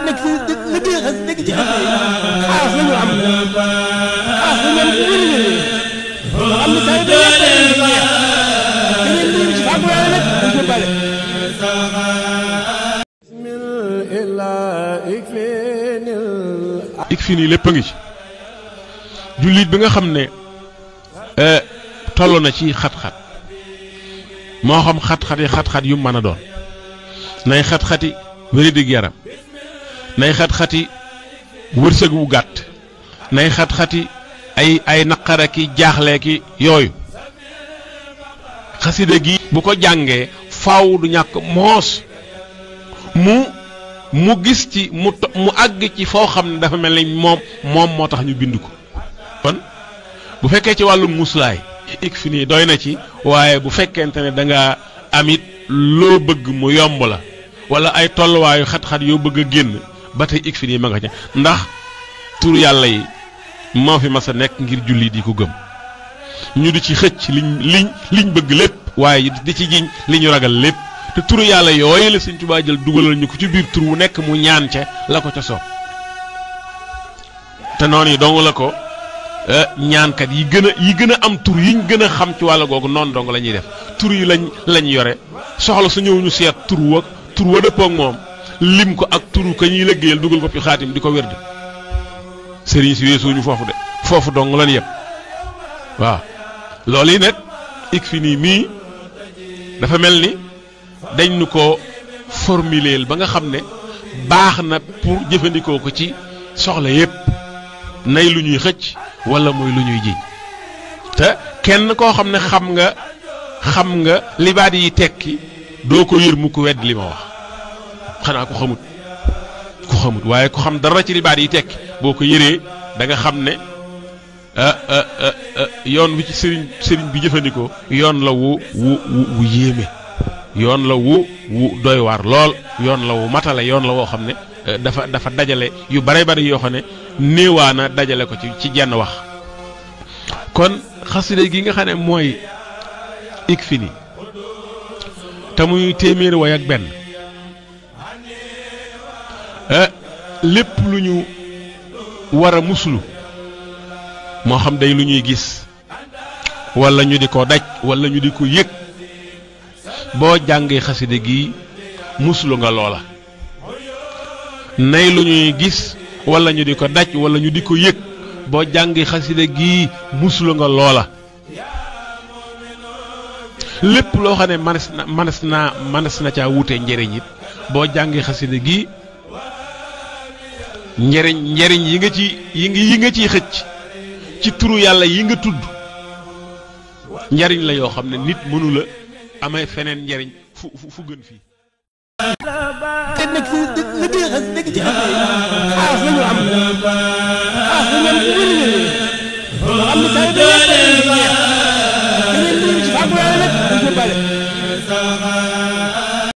nekk ci liggéey xas nekk ci xas yi xaas la ñu am xaas la ñu am ci wér-wér am na saa yu bëri yëpp da ngeen bëri ci fàggu yàlla nag dañ ko bale. ik fi nii lépp a ngi ci jullit bi nga xam ne toll na ci xat-xat moo xam xat-xat yu mën a doon nay xat-xati wér-dig yaram nay xat-xati wërsëg wu gàtt nay xat-xati ay naqara ki jaaxle ki yooyu xasida gi bu ko jàngee faaw du ñàkk moos mu gis ci mu àgg ci foo xam ne dafa mel ni moom moo tax ñu bind ko kon bu fekkee ci wàllu muslaay ik fi nii doy na ci waaye bu fekkente ne da nga amit loo bëgg mu yomb la wala ay tolluwaayu xat-xat yoo bëgg a génn ba tey ik fi nii ma nga ca ndax tur yàlla yi moo fi mas a nekk ngir julli di ko gëm ñu di ci xëcc liñ bëgg lépp waaye di ci jiñ li ñu ragal lépp te turu yàlla yooyu la Sëñ Tuubaa jël dugalal ñu ko ci biir tur wu nekk mu ñaan ca la ko ca soob te noonu yi dong la ko ñaankat yi gën a am tur yiñ gën a xam ci wàll googu noonu dong la ñuy def tur yi lañ yore soxla su ñëw ñu seet tur wa dëppoo ak moom lim ko ak turu ka ñuy liggéeyal dugal ko ci xaatim di ko wérd sëriñ si weesuñu foofu de foofu dong lan yëpp waaw loolu yi nag ik fi nii mii dafa mel ni dañ nu ko formuleel ba nga xam ne baax na pour jëfandikoo ko ci soxla yépp nay lu ñuy xëcc wala mooy lu ñuy jiñ te kenn koo xam ne xam nga li baat yi tekki doo ko yër mu ko wedd li ma wax xanaa ku xamut waaye ku xam dara ci li baat yi tekki boo ko yëree da nga xam ne yoon wi ci sëriñ bi jëfandikoo yoon la wu yéeme yoon la wu doy waar lool yoon la wu matale yoon la woo xam ne dafa dajale yu bare bari yoo xam ne néewaana dajale ko ci jenn wax kon xasida gi nga xam ne mooy ik fi ni te muy téeméeri way ak benn lépp lu ñu war a muslu moo xam day lu ñuy gis wala ñu di ko daj wala ñu di ko yëg boo jàngee xasida gi muslu nga loola nay lu ñuy gis wala ñu di ko daj wala ñu di ko yëg boo jàngee xasida gi muslu nga loola lépp loo xam ne manes na caa wute njëriñ it boo jàngee xasida gi njëriñ yi nga ciy xëcc ci turu yàlla yi nga tudd njëriñ la yoo xam ne nit mënu la amay feneen njëriñ fu gën fii. te nekk ci liggéey xas nekk ci xas yi xaas la ñu am xaas la ñu am ci wér-wér